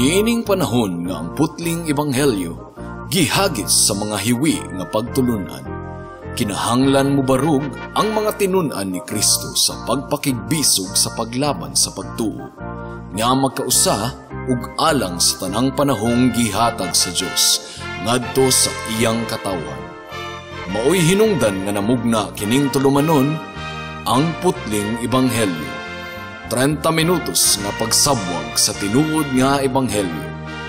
Niining panahon nga ang putling ebanghelyo gihagis sa mga hiwi nga pagtulunan, kinahanglan mobarug ang mga tinun-an ni Kristo sa pagpakigbisog sa paglaban sa pagtuo, nga magkausa ug alang sa tanang panahong gihatag sa Dios ngadto sa iyang katawhan. Maoy hinungdan nga namugna kining tulumanon ang putling ebanghelyo. 30 minutos nga pagsabwag sa tinuod nga ebanghelyo.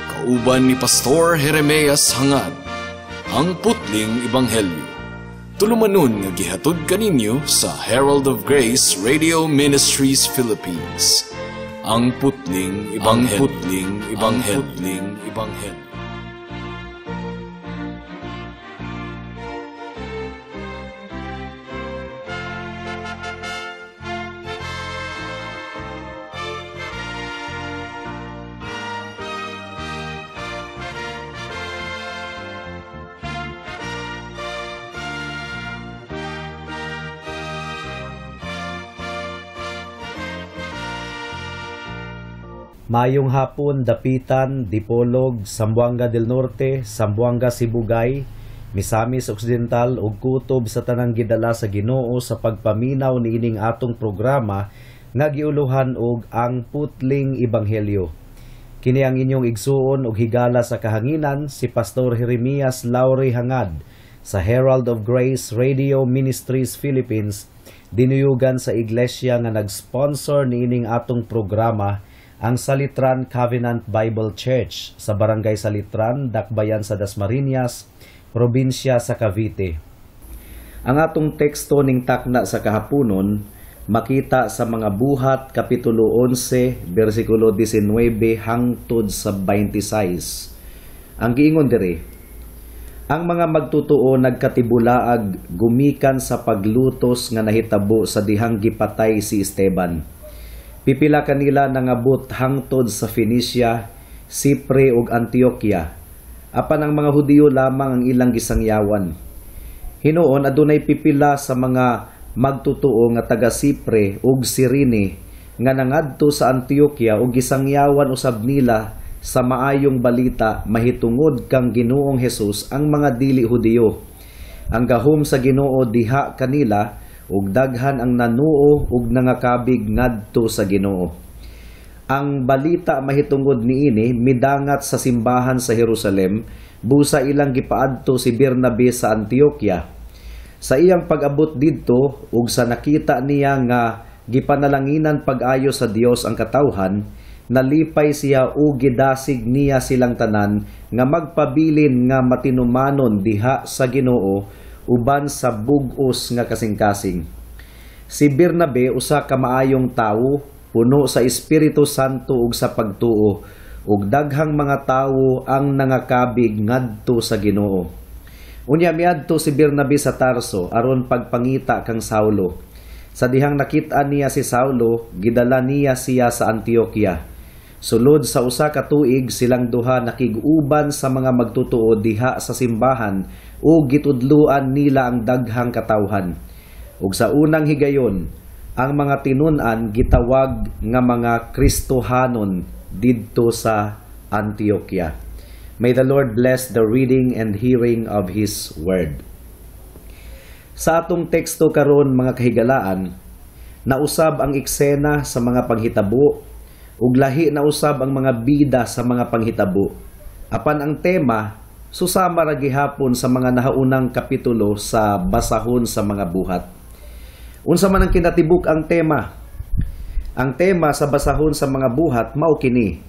Kauban ni Pastor Jeremias Hangad, ang putling ebanghelyo. Tulumanon nga gihatod kaninyo sa Herald of Grace Radio Ministries Philippines. Ang putling ebanghelyo. Ang putling ebanghelyo. Ang putling ebanghelyo. Mayong hapon, Dapitan, Dipolog, Zamboanga del Norte, Zamboanga Sibugay, Misamis Occidental ug kutob sa tanang gidala sa Ginoo sa pagpaminaw niining atong programa nga giuluhan og ang Putling Ebanghelyo. Kini ang inyong igsuon og higala sa kahanginan, si Pastor Jeremias Lauri Hangad sa Herald of Grace Radio Ministries Philippines, dinuyugan sa iglesia nga nag-sponsor niining atong programa, ang Salitran Covenant Bible Church sa Barangay Salitran, Dakbayan sa Dasmariñas, probinsya sa Cavite. Ang atong teksto ning takna sa kahaponon makita sa mga Buhat Kapitulo 11, versikulo 19 hangtod sa 26. Ang giingon diri, ang mga magtutuo nagkatibulaag gumikan sa paglutos nga nahitabo sa dihang gipatay si Esteban. Pipila kanila nangabot hangtod sa Phoenicia, Sipre ug Antioquia. Apan ang mga Hudiyo lamang ang ilang gisangyawan. Hinuon adunay pipila sa mga magtutuo nga taga Sipre ug Sirene nga nangadto sa Antioquia ug gisangyawan usab nila sa maayong balita mahitungod kang Ginoong Hesus ang mga dili Hudiyo. Ang gahom sa Ginoo diha kanila ug daghan ang nanuo ug nangakabig ngadto sa Ginoo. Ang balita mahitungod niini midangat sa simbahan sa Jerusalem, busa ilang gipaadto si Bernabe sa Antioquia. Sa iyang pag-abot didto ug sa nakita niya nga gipanalanginan pag-ayo sa Dios ang katawhan, nalipay siya ug gidasig niya silang tanan nga magpabilin nga matinumanon diha sa Ginoo uban sa bug-os nga kasing-kasing. Si Bernabe usa ka maayong tawo, puno sa Espiritu Santo ug sa pagtuo, ug daghang mga tawo ang nangakabig ngadto sa Ginoo. Unya miadto si Bernabe sa Tarso aron pagpangita kang Saulo. Sa dihang nakit-an niya si Saulo, gidala niya siya sa Antioquia. Sulod sa usa ka tuig silang duha nakig-uban sa mga magtutuo diha sa simbahan ug gitudluan nila ang daghang katawhan. Ug sa unang higayon, ang mga tinun-an gitawag nga mga Kristohanon didto sa Antioquia. May the Lord bless the reading and hearing of His Word. Sa atong teksto karon mga kahigalaan, nausab ang eksena sa mga panghitabo ug lahi na usab ang mga bida sa mga panghitabo. Apan ang tema susama ra gihapon sa mga nahaunang kapitulo sa basahon sa mga buhat. Unsa man ang kinatibuk ang tema? Ang tema sa basahon sa mga buhat mao kini,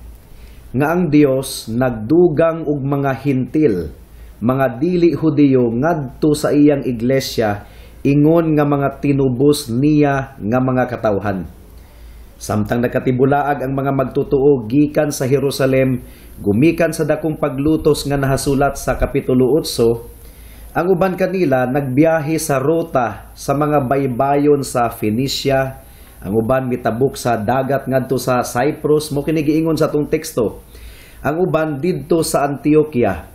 nga ang Dios nagdugang og mga hintil, mga dili Hudiyo ngadto sa iyang iglesia ingon nga mga tinubos niya nga mga katawhan. Samtang nagkatibulaag ang mga magtutuo gikan sa Jerusalem, gumikan sa dakong paglutos nga nahasulat sa Kapitulo 8, ang uban kanila nagbiyahe sa ruta sa mga baybayon sa Phoenicia, ang uban mitabok sa dagat ngadto sa Cyprus, mo kini giingon sa atong teksto. Ang uban didto sa Antioquia,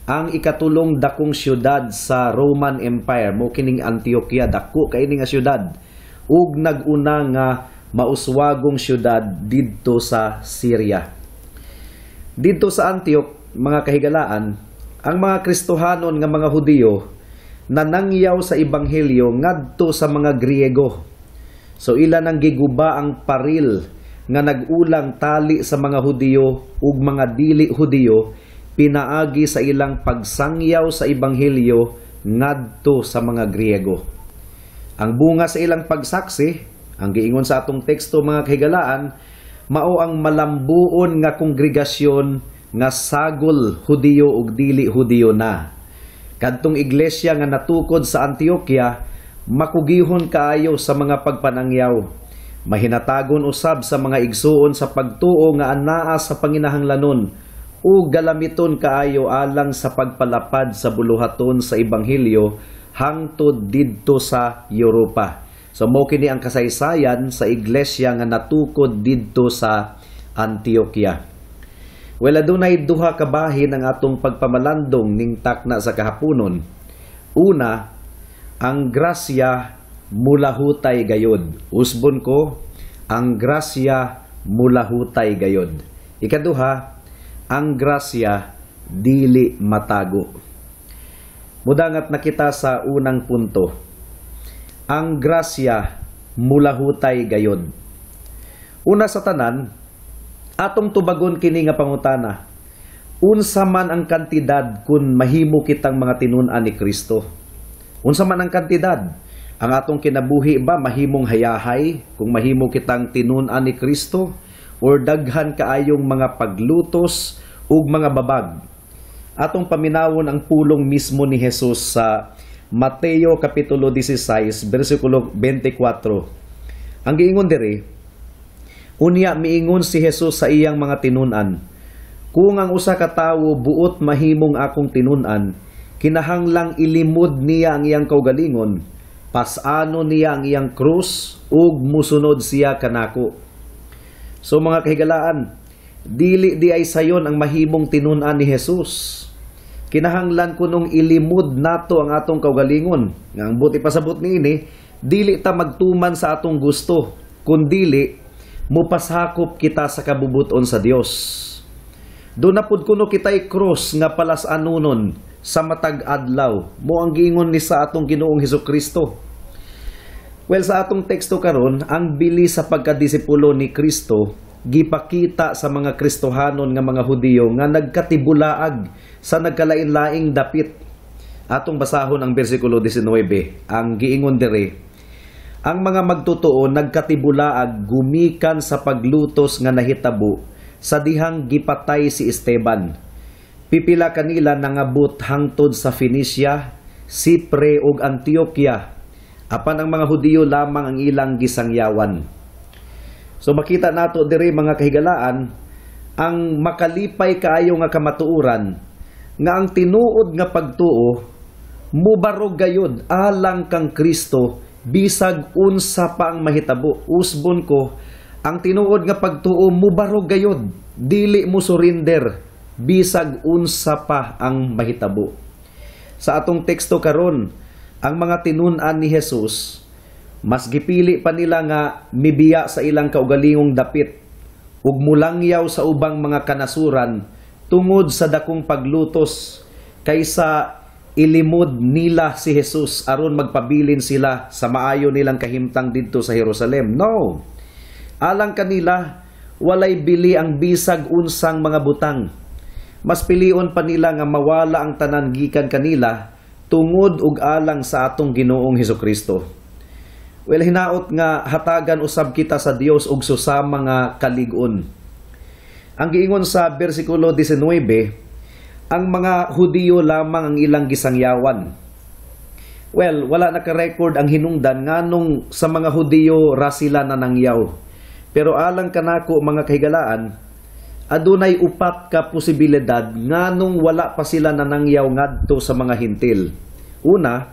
ang ikatulong dakong syudad sa Roman Empire, mo kining Antioquia, dako kay ini nga syudad, ug nag-una nga mauswagong syudad didto sa Syria. Didto sa Antioch, mga kahigalaan, ang mga Kristohanon nga mga Hudiyo nanangyaw sa ebanghelyo ngadto sa mga Griego. So ila nang giguba ang paril nga nag-ulang tali sa mga Hudiyo ug mga dili Hudiyo pinaagi sa ilang pagsangyaw sa ebanghelyo ngadto sa mga Griego. Ang bunga sa ilang pagsaksi, ang giingon sa atong teksto, mga kahigalaan, mao ang malambuon nga kongregasyon nga sagol Hudiyo ug dili Hudiyo na. Kadtong iglesia nga natukod sa Antioquia, makugihon kaayo sa mga pagpanangyaw. Mahinatagon usab sa mga igsuon sa pagtuo nga anaa sa panginahanglanon ug galamiton kaayo alang sa pagpalapad sa buluhaton sa ebanghelyo hangtod didto sa Europa. So mao kini ang kasaysayan sa iglesia nga natukod didto sa Antioquia. Well, adunay duha ka bahin ang atong pagpamalandong ning takna sa kahaponon. Una, ang grasya mulahutay gayod. Usbon ko, ang grasya mulahutay gayod. Ikaduha, ang grasya dili matago. Mudangat na kita sa unang punto. Ang grasya mulahutay gayod. Una sa tanan, atong tubagon kini nga pangutana. Unsa man ang kantidad kung mahimo kitang mga tinun-an ni Kristo? Unsa man ang kantidad? Ang atong kinabuhi ba mahimong hayahay kung mahimo kitang tinun-an ni Kristo, or daghan kaayong mga paglutos ug mga babag? Atong paminawon ang pulong mismo ni Jesus sa Mateo Kapitulo 16, versikulo 24. Ang giingon diri, unya miingon si Jesus sa iyang mga tinun-an, "Kung ang usa ka tawo buot mahimong akong tinun-an, kinahanglang ilimod niya ang iyang kaugalingon, pas-ano niya ang iyang krus ug musunod siya kanako." So mga kahigalaan, dili di ay sayon ang mahimong tinun-an ni Jesus. Kinahanglan kunong ilimod nato ang atong kaugalingon. Nga ang buti pasabot niini, dili ta magtuman sa atong gusto, kundili mupasakop kita sa kabubuton sa Dios. Doon na pud kuno kita'y krus nga palas-anunon sa matag adlaw, mo ang giingon ni sa atong Ginoong Hesukristo. Well, sa atong teksto karon, ang bili sa pagkadisipulo ni Kristo gipakita sa mga Kristohanon nga mga Hudiyo nga nagkatibulaag sa nagkalain-laing dapit. Atong basahon ang bersikulo 19. Ang giingon diri, ang mga magtotoo nagkatibulaag gumikan sa paglutos nga nahitabo sa dihang gipatay si Esteban. Pipila kanila nangabot hangtod sa Phoenicia, Sipre ug Antioquia, apan ang mga Hudiyo lamang ang ilang gisangyawan. So makita nato diri, mga kahigalaan, ang makalipay kaayo nga kamatuoran nga ang tinuod nga pagtuo mubarog gayod alang kang Kristo bisag unsa pa ang mahitabo. Usbon ko, ang tinuod nga pagtuo mubarog gayod, dili mo surrender bisag unsa pa ang mahitabo. Sa atong teksto karon, ang mga tinun-an ni Jesus mas gipili pa nila nga mibiya sa ilang kaugalingong dapit ug mulangyaw sa ubang mga kanasuran tungod sa dakong paglutos kaysa ilimod nila si Jesus aron magpabilin sila sa maayo nilang kahimtang didto sa Jerusalem. No. Alang kanila, walay bili ang bisag unsang mga butang. Mas pilion pa nila nga mawala ang tanan gikan kanila tungod ug alang sa atong Ginoong Hesukristo. Well, hinaot nga hatagan usab kita sa Dios og susama nga kalig-on. Ang giingon sa bersikulo 19, ang mga Hudiyo lamang ang ilang gisangyawan. Well, wala naka-record ang hinungdan nganong sa mga Hudiyo ra sila nanangyaw. Pero alang kanako, mga kahigalaan, adunay upat ka posibilidad nganong wala pa sila nanangyaw ngadto sa mga Hintil. Una,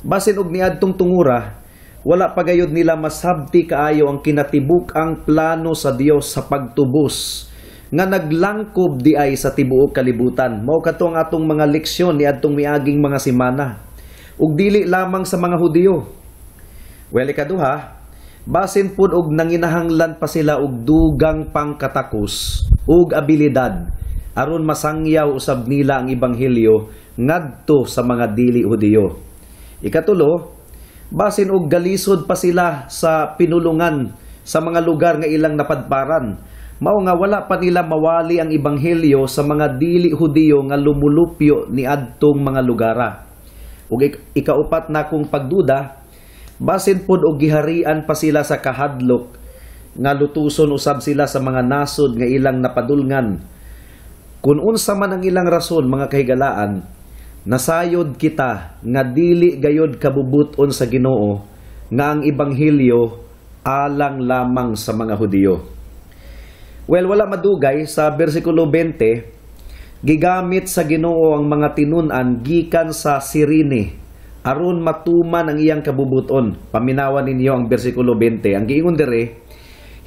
basin og niadtong tungura, wala pa gayud nila masabti kaayo ang kinatibuk-ang plano sa Dios sa pagtubos nga naglangkob di ay sa tibuok kalibutan. Mao kato ang atong mga leksyon niadtong miaging mga semana. Ug dili lamang sa mga Hudiyo. Well, ikaduha, Basin pud og nanginahanglan pa sila og dugang pangkatakos ug abilidad aron masangyaw usab nila ang ebanghelyo ngadto sa mga dili Hudiyo. Ikatulo, basin og galisod pa sila sa pinulungan sa mga lugar nga ilang napadparan. Mao nga wala pa nila mawali ang ebanghelyo sa mga dili Hudiyo nga lumulupyo niadtong mga lugara. Ug ikaupat na kong pagduda, basin pod og giharian pa sila sa kahadlok nga lutuson usab sila sa mga nasod nga ilang napadulngan. Kung unsa man ang ilang rason, mga kahigalaan, nasayod kita nga dili gayod kabubuton sa Ginoo nga ang ebanghelyo alang lamang sa mga Hudiyo. Well, wala madugay sa bersikulo 20, gigamit sa Ginoo ang mga tinun-an gikan sa Sirene aron matuman ang iyang kabubuton. Paminawan ninyo ang bersikulo 20. Ang giingon dire,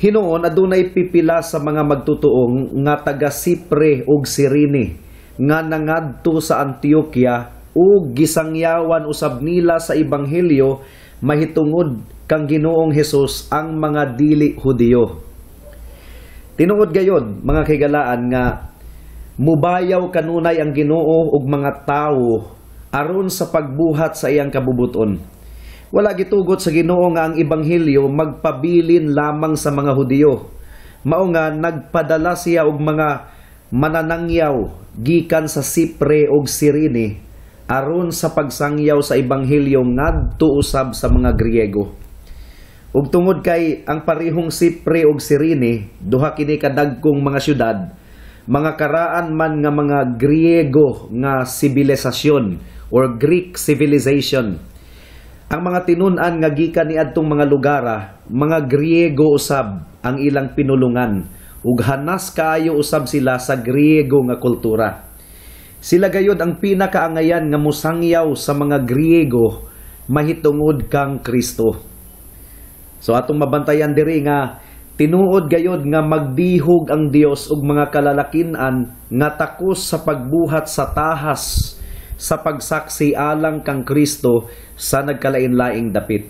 hinuon adunay pipila sa mga magtutuong nga taga Sipre ug Sirene nga nangadto sa Antioquia ug gisangyawan usab nila sa ebanghelyo mahitungod kang Ginoong Hesus ang mga dili Hudiyo. Tinuod gayod, mga kahigalaan, nga mubayaw kanunay ang Ginoo ug mga tawo aron sa pagbuhat sa iyang kabubuton. Wala gitugot sa Ginoo nga ang ebanghelyo magpabilin lamang sa mga Hudiyo. Mao nga nagpadala siya og mga mananangyaw gikan sa Sipre ug Sirene aron sa pagsangyaw sa ebanghelyo ngadto usab sa mga Griego. Ug tungod kay ang parehong Sipre ug Sirene, duha kini kadagkong mga syudad, mga karaan man nga mga Griego nga sibilisasyon or Greek civilization. Ang mga tinun-an nga gikan niadtong mga lugara, mga Griego usab ang ilang pinulungan ug hanas kaayo usab sila sa Griego nga kultura. Sila gayod ang pinakaangayan nga mosangyaw sa mga Griego mahitungod kang Kristo. So atong mabantayan diri nga tinuod gayod nga magdihog ang Dios og mga kalalakinan nga takos sa pagbuhat sa tahas sa pagsaksi alang kang Kristo sa nagkalain-laing dapit.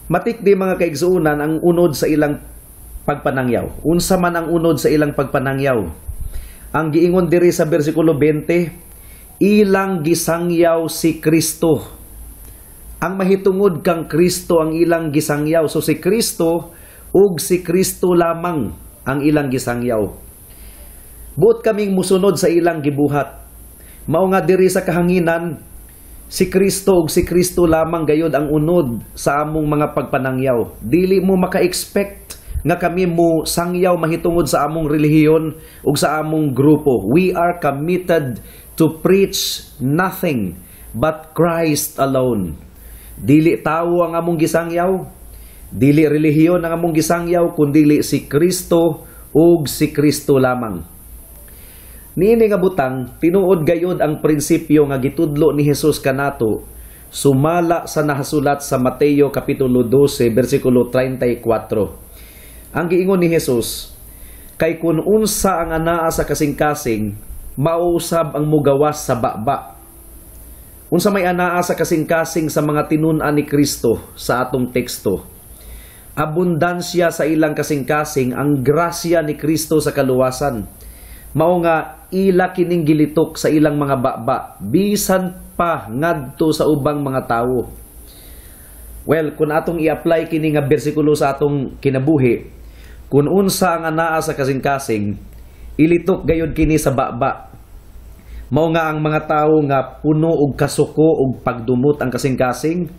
Matikdi, mga kaigsuonan, ang unod sa ilang pagpanangyaw. Unsa man ang unod sa ilang pagpanangyaw? Ang giingon diri sa bersikulo 20, ilang gisangyaw si Kristo. Ang mahitungod kang Kristo ang ilang gisangyaw. So si Kristo ug si Kristo lamang ang ilang gisangyaw. Buot kaming musunod sa ilang gibuhat. Mao nga diri sa kahanginan, si Kristo ug si Kristo lamang gayod ang unod sa among mga pagpanangyaw. Dili mo maka-expect nga kami mo sangyaw mahitungod sa among relihiyon ug sa among grupo. We are committed to preach nothing but Christ alone. Dili tawo ang among gisangyaw, dili relihiyon ang among gisangyaw, kundili si Kristo ug si Kristo lamang. Niini nga butang, tinuod gayod ang prinsipyo nga gitudlo ni Jesus kanato sumala sa nahasulat sa Mateo kapitulo 12 bersikulo 34. Ang giingon ni Jesus, kay kun unsa ang anaa sa kasing-kasing, mausab ang mugawas sa baba. Unsa may anaa sa kasing-kasing sa mga tinun-an ni Kristo sa atong teksto? Abundansya sa ilang kasing-kasing ang grasya ni Kristo sa kaluwasan. Mao nga ila kining gilitok sa ilang mga baba, bisan pa ngadto sa ubang mga tawo. Well, kung atong i-apply kini nga bersikulo sa atong kinabuhi, kung unsa ang anaa sa kasing-kasing, ilitok gayod kini sa baba. Mao nga ang mga tawo nga puno og kasuko og pagdumot ang kasing-kasing,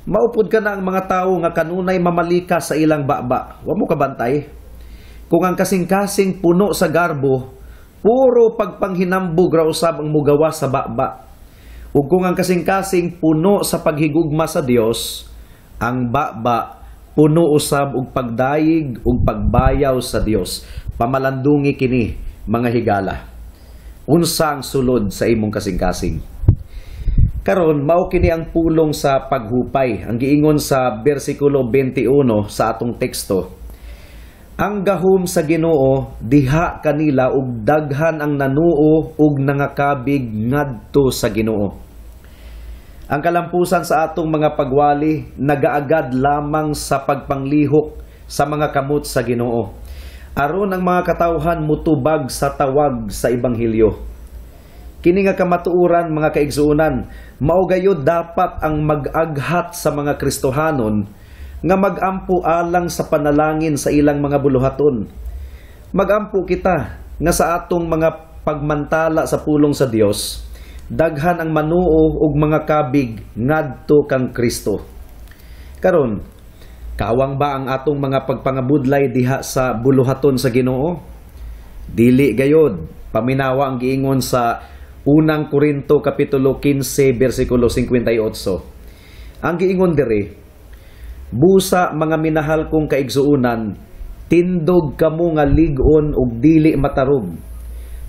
maupod ka na ang mga tawo nga kanunay mamalika sa ilang baba. Wa mo kabantay. Kung ang kasing-kasing puno sa garbo, puro pagpanghinambog ra usab ang mugawas sa baba. Ug kung ang kasing-kasing puno sa paghigugma sa Dios, ang baba puno usab og pagdayeg ug pagbayaw sa Dios. Pamalandungi kini, mga higala. Unsa ang sulod sa imong kasing-kasing? Karon mao kini ang pulong sa paghupay. Ang giingon sa bersikulo 21 sa atong teksto. Ang gahom sa Ginoo diha kanila ug daghan ang nanuo ug nangakabig ngadto sa Ginoo. Ang kalampusan sa atong mga pagwali nagaagad lamang sa pagpanglihok sa mga kamot sa Ginoo, aron ang mga katawhan mutubag sa tawag sa ebanghelyo. Kini nga kamatuoran, mga kaigsuonan, mao gayud dapat ang mag-aghat sa mga Kristohanon nga magampo alang sa panalangin sa ilang mga buluhaton. Magampo kita nga sa atong mga pagmantala sa pulong sa Dios, daghan ang manuo og mga kabig ngadto kang Kristo. Karon, kawang ba ang atong mga pagpangabudlay diha sa buluhaton sa Ginoo? Dili gayod. Paminawa ang giingon sa Unang Korinto kapitulo 15 bersikulo 58. Ang giingon diri, "Busa, mga minahal kong kaigsuonan, tindog kamo nga lig-on ug dili matarog.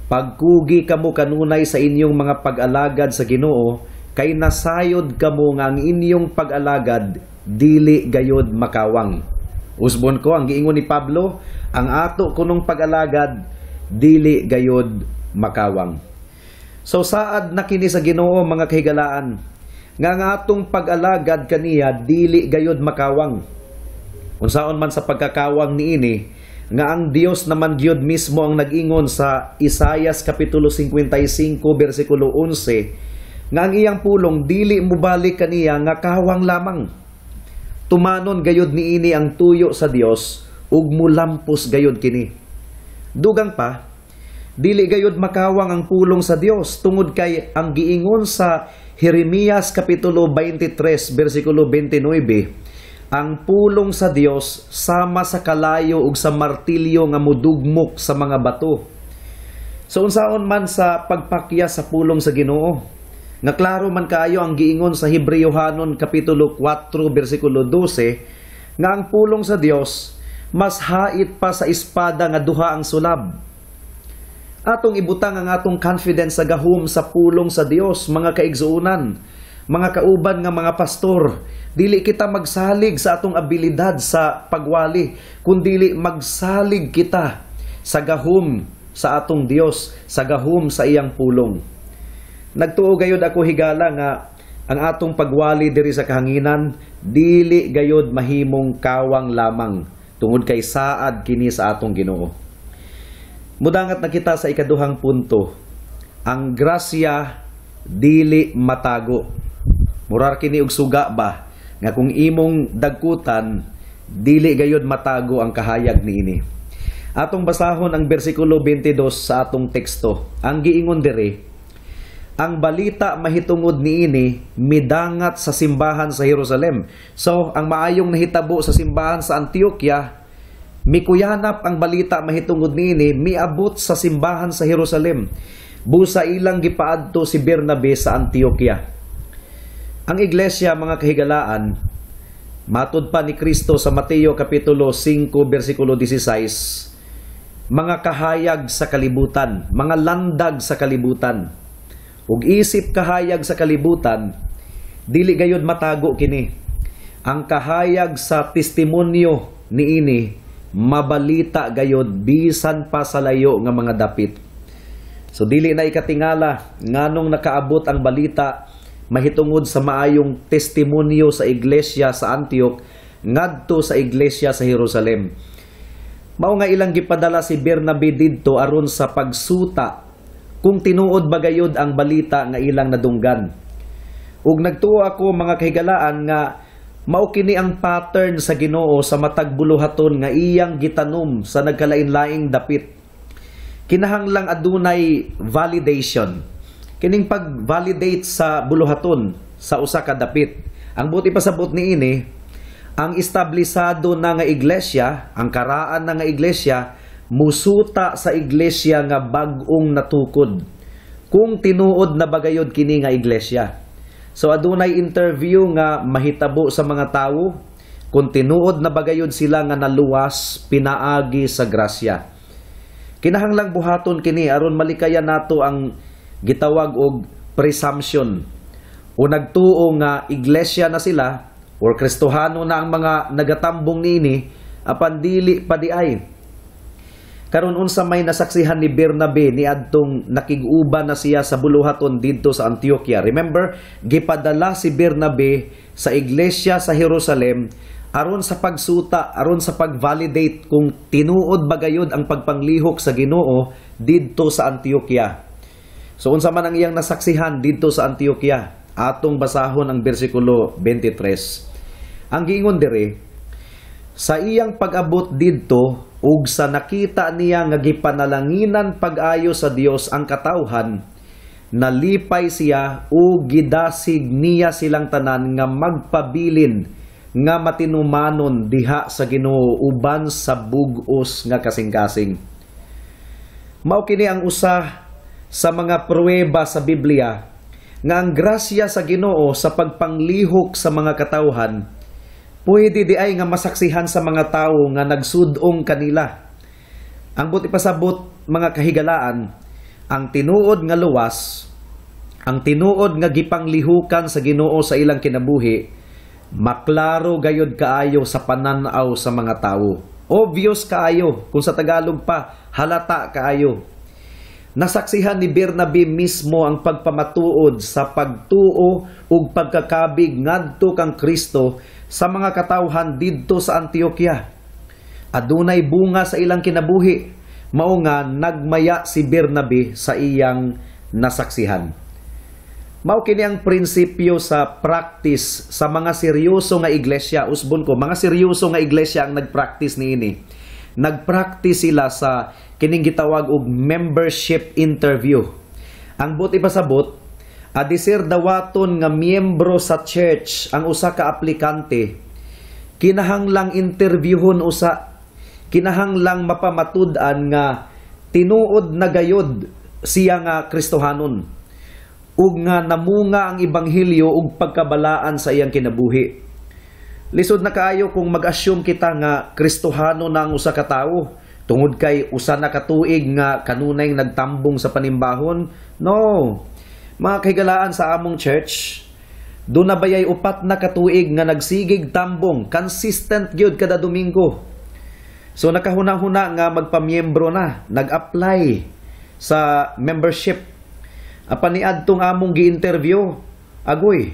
Pagkugi kamo kanunay sa inyong mga pag-alagad sa Ginoo, kay nasayod kamo nga ang inyong pag-alagad dili gayod makawang." Usbon ko, ang giingon ni Pablo, ang ato kunong pag-alagad dili gayod makawang. So saad na kini sa Ginoo, mga kahigalaan, nga ang atong pag-alagad kaniya dili gayod makawang. Unsaon man sa pagkakawang niini nga ang Dios naman gyud mismo ang nag-ingon sa Isayas kapitulo 55 bersikulo 11 nga ang iyang pulong dili mobalik kaniya nga kawang lamang. Tumanon gayud niini ang tuyo sa Dios ug mulampos gayud kini. Dugang pa, dili gayud makawang ang pulong sa Dios tungod kay ang giingon sa Jeremias kapitulo 23 bersikulo 29, ang pulong sa Dios sama sa kalayo ug sa martilyo nga mudugmok sa mga bato. So unsaon man sa pagpakya sa pulong sa Ginoo, nga klaro man kaayo ang giingon sa Hebreohanon kapitulo 4 bersikulo 12 nga ang pulong sa Dios mas hait pa sa espada nga duha ang sulab. Atong ibutang ang atong confidence sa gahom sa pulong sa Dios, mga kaigsuonan, mga kauban nga mga pastor. Dili kita magsalig sa atong abilidad sa pagwali, kundili magsalig kita sa gahom sa atong Dios, sa gahom sa iyang pulong. Nagtuo gayod ako, higala, nga ang atong pagwali diri sa kahanginan dili gayod mahimong kawang lamang tungod kay saad kini sa atong Ginoo. Mudangat na kita sa ikaduhang punto. Ang grasya dili matago. Murar kini og suga ba nga kung imong dagkutan, dili gayod matago ang kahayag niini. Atong basahon ang bersikulo 22 sa atong teksto. Ang giingon diri, "Ang balita mahitungod niini midangat sa simbahan sa Jerusalem." So, ang maayong nahitabo sa simbahan sa Antioquia, mikuyanap ang balita mahitungod niini, miabot sa simbahan sa Jerusalem. Busa ilang gipaadto si Bernabe sa Antioquia. Ang iglesia, mga kahigalaan, matud pa ni Kristo sa Mateo kapitulo 5 bersikulo 16, mga kahayag sa kalibutan, mga landag sa kalibutan. Ug isip kahayag sa kalibutan, dili gayod matago kini. Ang kahayag sa testimonyo niini mabalita gayod bisan pa sa layo nga mga dapit. So dili na ikatingala nganong nakaabot ang balita mahitungod sa maayong testimonyo sa iglesia sa Antioch ngadto sa iglesia sa Jerusalem. Mao nga ilang gipadala si Bernabe didto aron sa pagsuta kung tinuod ba gayod ang balita nga ilang nadunggan. Ug nagtuo ako, mga kahigalaan, nga mao kini ang pattern sa Ginoo sa matag buluhaton nga iyang gitanom sa nagkalain-laing dapit. Kinahanglang adunay validation. Kining pag-validate sa buluhaton sa usa ka dapit. Ang buti pasabot niini, ang establisado na nga iglesia, ang karaan na nga iglesia, musuta sa iglesia nga bag-ong natukod kung tinuod na bagayod kini nga iglesia. So adunay interview nga mahitabo sa mga tawo kung tinuod na bagayod sila nga naluwas pinaagi sa grasya. Kinahanglang buhaton kini aron malikayan nato ang gitawag og presumption o nagtuo nga iglesia na sila or Kristohano na ang mga nagatambong niini apan dili pa di ay. Karon, unsa may nasaksihan ni Bernabe niadtong nakig-uban na siya sa buluhaton didto sa Antioquia? Remember, gipadala si Bernabe sa iglesia sa Jerusalem aron sa pagsuta, aron sa pag-validate kung tinuod ba gayud ang pagpanglihok sa Ginoo didto sa Antioquia. So unsa man ang iyang nasaksihan didto sa Antioquia? Atong basahon ang bersikulo 23. Ang giingon diri, sa iyang pag-abot didto ug sa nakita niya nga gipanalanginan pag-ayo sa Dios ang katawhan, nalipay siya ug gidasig niya silang tanan nga magpabilin nga matinumanon diha sa Ginoo uban sa bug-os nga kasing-kasing. Mao kini ang usa sa mga pruweba sa Biblia nga ang grasya sa Ginoo sa pagpanglihok sa mga katawhan pwede di ay nga masaksihan sa mga tawo nga nagsudong kanila. Ang buot ipasabot, mga kahigalaan, ang tinuod nga luwas, ang tinuod nga gipanglihukan sa Ginoo sa ilang kinabuhi, maklaro gayod kaayo sa pananaw sa mga tawo. Obvious kaayo, kung sa Tagalog pa, halata kaayo. Nasaksihan ni Bernabe mismo ang pagpamatuod sa pagtuo ug pagkakabig ngadto kang Kristo sa mga katawhan didto sa Antioquia. Adunay bunga sa ilang kinabuhi, mao nga nagmaya si Bernabe sa iyang nasaksihan. Mao kini ang prinsipyo sa practice sa mga seryoso nga iglesia. Usbon ko, mga seryoso nga iglesia ang nagpractice niini. Nagpractice sila sa kining gitawag og membership interview. Ang buot ipasabot, adisir dawaton nga miyembro sa church ang usa ka aplikante, kinahanglang interviewhon usa, kinahanglang mapamatud-an nga tinuod na gayod siya nga Kristohanon ug nga namunga ang ebanghelyo ug pagkabalaan sa iyang kinabuhi. Lisod na kaayo kung mag-assume kita nga Kristohano na ang usa ka tawo tungod kay usa na ka tuig nga kanunay nagtambong sa panimbahon. No. Mga kahigalaan, sa among church, doon na bayay 4 na katuig nga nagsigig tambong, consistent gyud kada Domingo. So nakahuna-huna nga magpamiyembro na, nag-apply sa membership. Apan niadtong among gi-interview, agoy,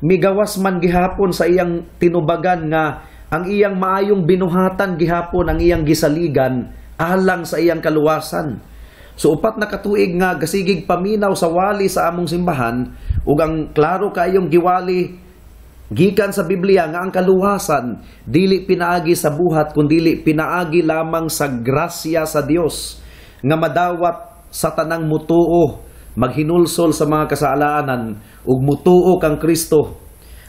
migawas man gihapon sa iyang tinubagan nga ang iyang maayong binuhatan gihapon ang iyang gisaligan alang sa iyang kaluwasan. So 4 na katuig nga gasigig paminaw sa wali sa among simbahan ug ang klaro kaayong giwali gikan sa Biblia nga ang kaluwasan dili pinaagi sa buhat kundili pinaagi lamang sa grasya sa Dios nga madawat sa tanang mutuo, maghinulsol sa mga kasalanan ug mutuo kang Kristo.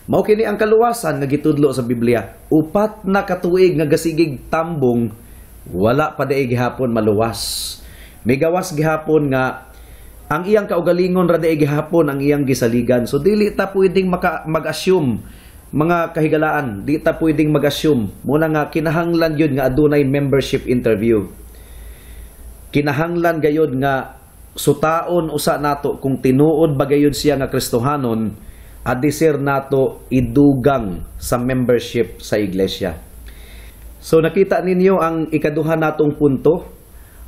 Mao kini ang kaluwasan nga gitudlo sa Biblia. 4 na katuig nga gasigig tambong, wala pa diay gihapon maluwas. Migawas gihapon nga ang iyang kaugalingon ra diay gihapon ang iyang gisaligan. So dili ta pwedeng mag-assume, mga kahigalaan, di ta pwedeng mag-assume. Muna nga kinahanglan gyud nga adunay membership interview. Kinahanglan gayud nga sutaon usa nato kung tinuod ba gayud siya nga Kristohanon adisir nato idugang sa membership sa iglesia. So nakita ninyo ang ikaduha natong punto,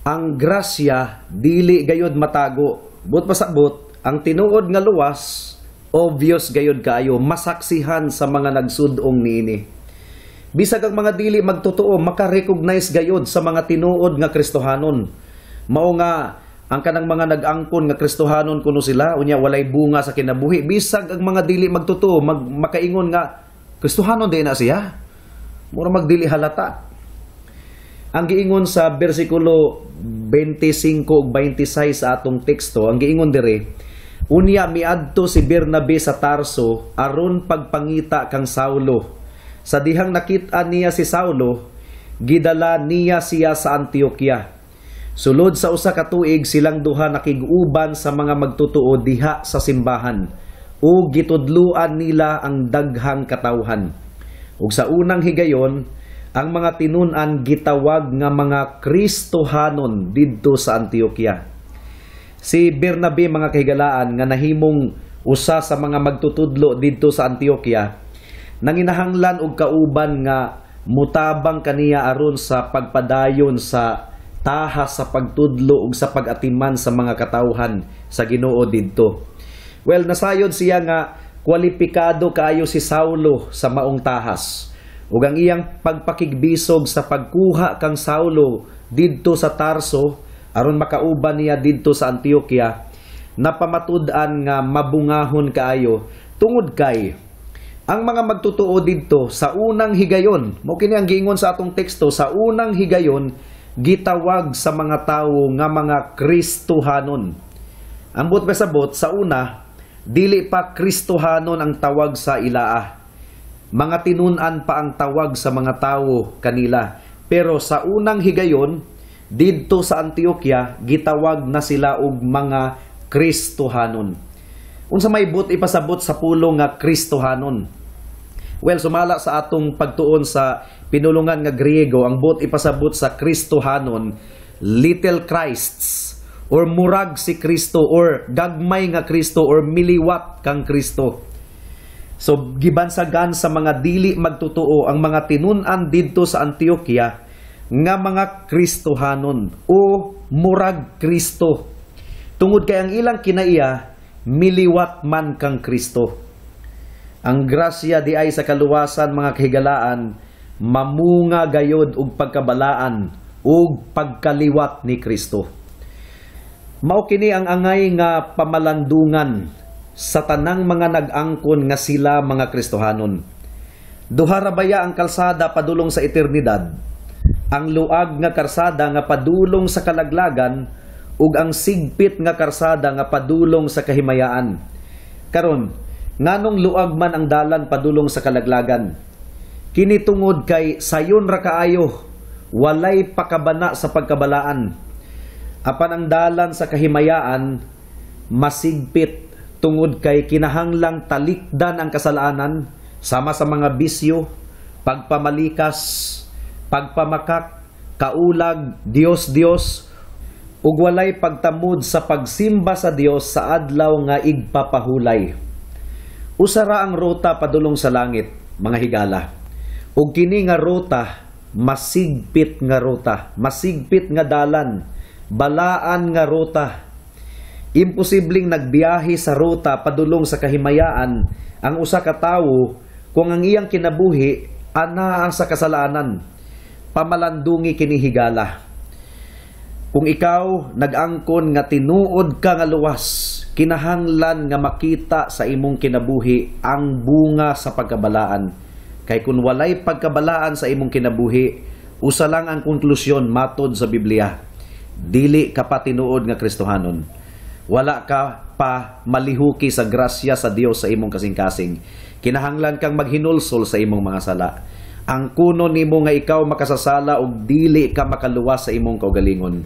ang grasya dili gayud matago. Buot pasabot, ang tinuod nga luwas obvious gayud kaayo, masaksihan sa mga nagsudong niini. Bisag ang mga dili magtotoo, maka-recognize gayud sa mga tinuod nga Kristohanon. Mao nga ang kanang mga nag-angkon nga Kristohanon kuno sila, unya walay bunga sa kinabuhi, bisag ang mga dili magtotoo makaingon nga Kristohanon di na siya. Mura magdili halata. Ang giingon sa bersikulo 25 ug 26 sa atong teksto, ang giingon dire, unya miadto si Bernabe sa Tarso aron pagpangita kang Saulo. Sa dihang nakit-an niya si Saulo, gidala niya siya sa Antioquia. Sulod sa 1 ka tuig silang duha nakig-uban sa mga magtotoo diha sa simbahan ug gitudluan nila ang daghang katawhan. Ug sa unang higayon, ang mga tinun-an gitawag nga mga Kristohanon didto sa Antioquia. Si Bernabe, mga kahigalaan, nga nahimong usa sa mga magtutudlo didto sa Antioquia, nanginahanglan og kauban nga mutabang kaniya aron sa pagpadayon sa tahas sa pagtudlo ug sa pag-atiman sa mga katawhan sa Ginoo didto. Well, nasayod siya nga kwalipikado kaayo si Saulo sa maong tahas. Ug ang iyang pagpakigbisog sa pagkuha kang Saulo didto sa Tarso aron makauban niya didto sa Antioquia, napamatud-an nga mabungahon kaayo tungod kay ang mga magtotoo didto sa unang higayon, mao kini ang giingon sa atong teksto, sa unang higayon gitawag sa mga tawo nga mga Kristohanon. Ang buot pasabot, sa una dili pa Kristohanon ang tawag sa ilaa. Mga tinun-an pa ang tawag sa mga tawo kanila. Pero sa unang higayon didto sa Antioquia, gitawag na sila og mga Kristohanon. Unsa may buot ipasabot sa pulong nga Kristohanon? Well, sumala sa atong pagtuon sa pinulungan nga Griego, ang buot ipasabot sa Kristohanon, little Christs, or murag si Kristo, or gagmay nga Kristo, or miliwat kang Kristo. So gibansagan sa mga dili magtotoo ang mga tinun-an didto sa Antioquia nga mga Kristohanon o murag Kristo. Tungod kay ang ilang kinaiya miliwat man kang Kristo. Ang grasya di ay sa kaluwasan, mga kahigalaan, mamunga gayod og pagkabalaan ug pagkaliwat ni Kristo. Mao kini ang angay nga pamalandungan sa tanang mga nag-angkon nga sila mga Kristohanon. Duha ra baya ang kalsada padulong sa eternidad? Ang luag nga karsada nga padulong sa kalaglagan ug ang sigpit nga karsada nga padulong sa kahimayaan. Karon, nganong luag man ang dalan padulong sa kalaglagan? Kini tungod kay sayon ra kaayo, walay pakabana sa pagkabalaan. Apan ang dalan sa kahimayaan masigpit tungod kay kinahanglang talikdan ang kasalanan sama sa mga bisyo, pagpamalikas, pagpamakak, kaulag, Dios-Dios, ug walay pagtamod sa pagsimba sa Dios sa adlaw nga igpapahulay. Usa ra ang ruta padulong sa langit, mga higala. Ug kini nga ruta, masigpit nga ruta, masigpit nga dalan, balaan nga ruta. Imposibleng nagbiyahe sa ruta padulong sa kahimayaan ang usa ka tawo kung ang iyang kinabuhi anaa sa kasalanan. Pamalandungi kini, higala. Kung ikaw nag-angkon nga tinuod ka nga luwas, kinahanglan nga makita sa imong kinabuhi ang bunga sa pagkabalaan. Kay kung walay pagkabalaan sa imong kinabuhi, usa lang ang konklusyon matod sa Biblia: dili ka pa tinuod nga Kristohanon. Wala ka pa malihuki sa grasya sa Dios sa imong kasing-kasing. Kinahanglan kang maghinulsol sa imong mga sala. Ang kuno nimo nga ikaw makasasala og dili ka makaluwas sa imong kaugalingon.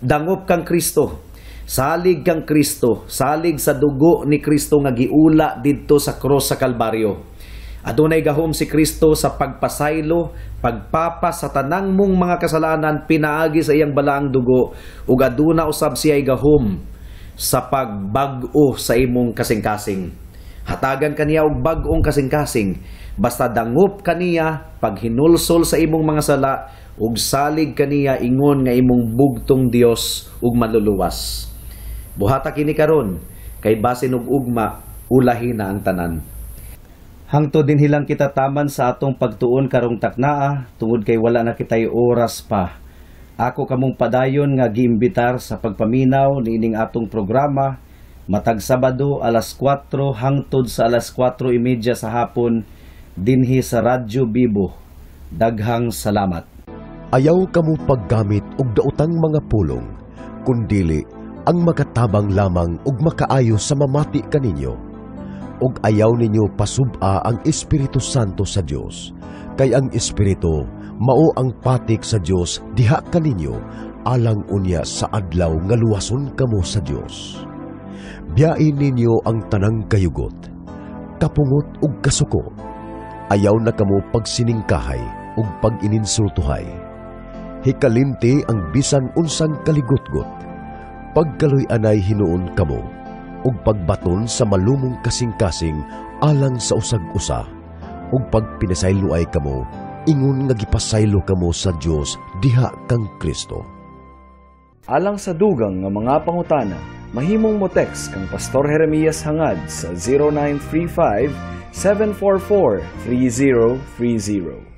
Dangop kang Kristo. Salig kang Kristo, salig sa dugo ni Kristo nga giula didto sa krus sa Kalbaryo. Adunay gahom si Kristo sa pagpasaylo, pagpapas sa tanang mong mga kasalanan pinaagi sa iyang balaang dugo, ug aduna usab siya'y gahom sa pagbag-o sa imong kasing-kasing. Hatagan kaniya og bag-ong kasing-kasing basta dangop kaniya, paghinulsol sa imong mga sala ug salig kaniya ingon nga imong bugtong Dios ug manluluwas. Buhata kini karon kay basin og ugma ulahi na ang tanan. Hangtod dinhi lang kita taman sa atong pagtuon karong taknaa tungod kay wala na kitay oras pa. Ako kamong padayon nga giimbitar sa pagpaminaw niining atong programa matag Sabado alas 4 hangtod sa alas 4:30 sa hapon dinhi sa Radyo Bibo. Daghang salamat. Ayaw kamo paggamit og daotang mga pulong, kundili ang makatabang lamang ug makaayo sa mamati kaninyo. Ug ayaw ninyo pasub-a ang Espiritu Santo sa Dios, kay ang Espiritu mao ang patik sa Dios diha kaninyo alang unya sa adlaw nga luwason kamo sa Dios. Biyain ninyo ang tanang kayugot, kapungot ug kasuko. Ayaw na kamo pagsiningkahay ug pag-ininsultuhay. Hikalimti ang bisan unsang kaligutgot. Pagkaluy-anay hinuon kamo ug pagbaton sa malumong kasing-kasing alang sa usag-usa, ug pagpinasayloay kamo ingon nga gipasaylo kamo sa Dios diha kang Kristo. Alang sa dugang nga mga pangutana, mahimong mo text kang Pastor Jeremias Hangad sa 0935 744 3030.